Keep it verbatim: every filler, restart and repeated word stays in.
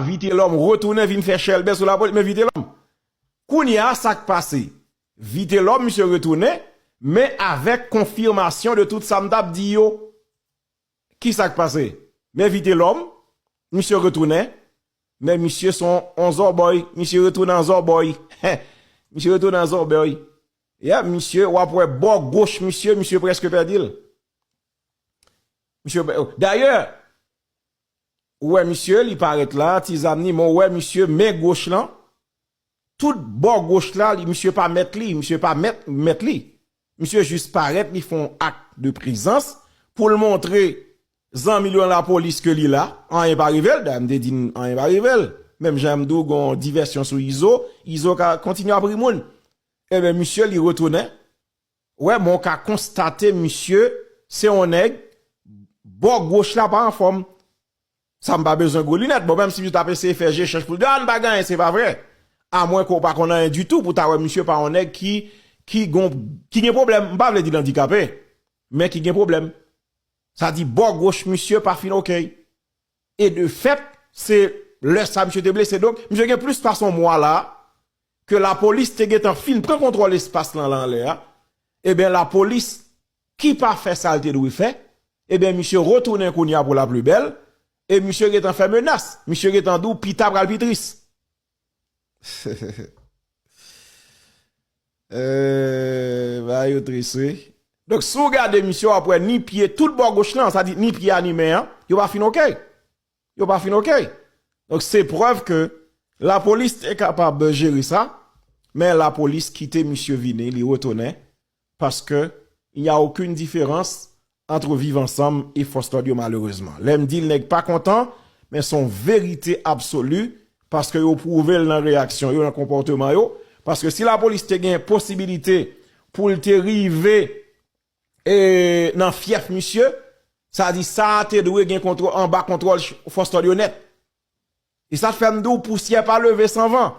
Vitelòm retounen vin fè chèlbè sou lapolis, men Vitelòm. Kounye a, sa k pase? Vitelòm, misye retounen, men avèk konfimasyon de tout sa m t ap di yo. Ki sa k pase? Men Vitelòm, misye retounen, men misye se yon, yon zòbòy, misye retounen an zòbòy. Misye retounen an zòbòy. Yeah, misye, w ap wè bò goch misye, misye prèske pèdi l. Misye, dayè, ou wè misye, li parèt la, ti zam ni, men ou wè misye, men goch lan, tout bò goch la, li, misye pa mèt li, misye pa mèt, mèt li. Misye jis parèt, li fè yon ak de prezans pou l montre zanmi l yo nan lapolis ke li la, anyen pa rive l, dayè m te di n anyen pa rive l. Menm jan m di w, gon divèsyon sou Izo, Izo ka kontinye ap ri moun. Ebyen, misye, li retounen. Wè, men w ka konstate, misye, se yon nèg, bò goch la pa anfòm. Sa m pa bezwen gwo linèt. Bon, menm si misye t ap eseye fè je chèch pou l di, "Ah, n pa gen anyen," se pa vre. Amwen ke w pa konn anyen ditou pou w ta wè misye pa yon nèg ki, ki gon, ki gen pwoblèm. M pa vle di l andikape, men ki gen pwoblèm. Sa di bò goch misye pa fin oke. E de fèt, se lè sa misye te blese. Donk, misye gen plis pase yon mwa la, ke lapolis te gentan fin pran kontwòl espas lan la anlè a. Ebyen, lapolis ki pa fè sa l te dwe fè, ebyen, misye retounen kounye a pou la pli bèl, e misye gentan fè menas. Misye gentan di w, pita pral pi tris. Eh, bagay yo tris, wi. Donk, si w gade misye, w ap wè ni pye, tout bò goch lan, sa di ni pye a, ni men an, yo pa fin oke. Yo pa fin oke. Donk, se prèv ke lapolis te kapab jere sa, men lapolis kite misye vini, li retounen, paske il n'y a aucune différence entre Viv Ansanm e fòs lòd yo, malerezman. Lè m di l nèg pa kontan, men se yon verite absoli, paske yo pwouve l nan reyaksyon yo, nan konpòteman yo, paske si lapolis te gen posibilite pou l te rive e nan fyèf misye, sa di sa a te dwe gen kontwò-, anba kontwòl ch-, fòs lòd yo nèt. E sa fè m di w, pousyè pa leve san van.